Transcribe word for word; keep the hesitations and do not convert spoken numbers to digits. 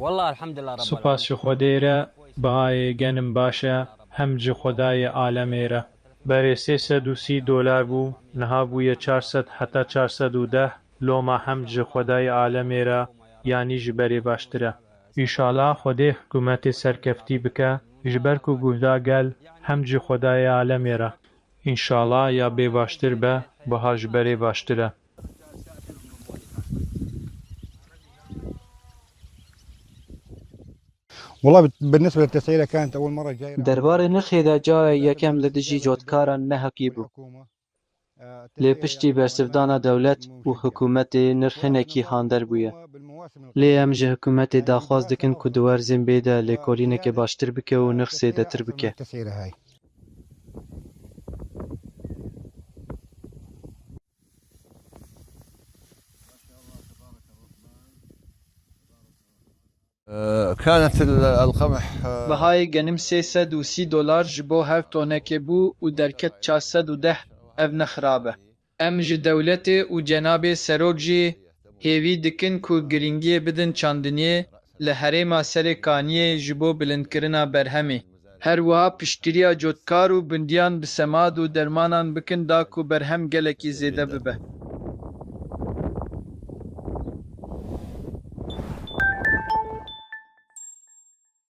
Wallah, elhamdulillah, Rabbil Spas ji Xwedê re, bihayê genim baş e, hemd ji Xwedayê alemê re. Berê sê sed û sî dolar bû, niha bûye çar sed heta çar sed û deh, loma hemd ji Xwedayê alemê re, yanî ji berê baştir e. Înşala Xwedê hikûmetê serkeftî bike, ji ber ku guhda gel hemd ji Xwedayê alemê re. Înşala ya bê baştir be, biha ji berê baştir e. والله بت- بالنسبة للتسعيرة كانت أول مرة جاي Derbarê nirxê de cara yekem li dijî cotkaran nehakî bû. Lê piştî bersivdana dewlet û hikûmetê nirx hinekî hander bûye. Lê em ji hikûmetê daxwaz dikin ku di werzên bê de lêkolîneke baştir bike û nirx zêdetir bike. التسعيرة هاي. كانت ال- القمح، آه، Bihayê genim sê sed û sî dolar ji bo her tonekê bû û derket çar sed û deh, ev ne xirab e. Em ji dewletê û cenabê serok jî hêvî dikin ku girîngiyê bidin çandiniyê li herêma Serê Kaniyê ji bo bilindkirina berhemê. Her wiha piştgiriya cotkar û bindiyan bi semad û dermanan bikin da ku berhem gelekî zêde bibe.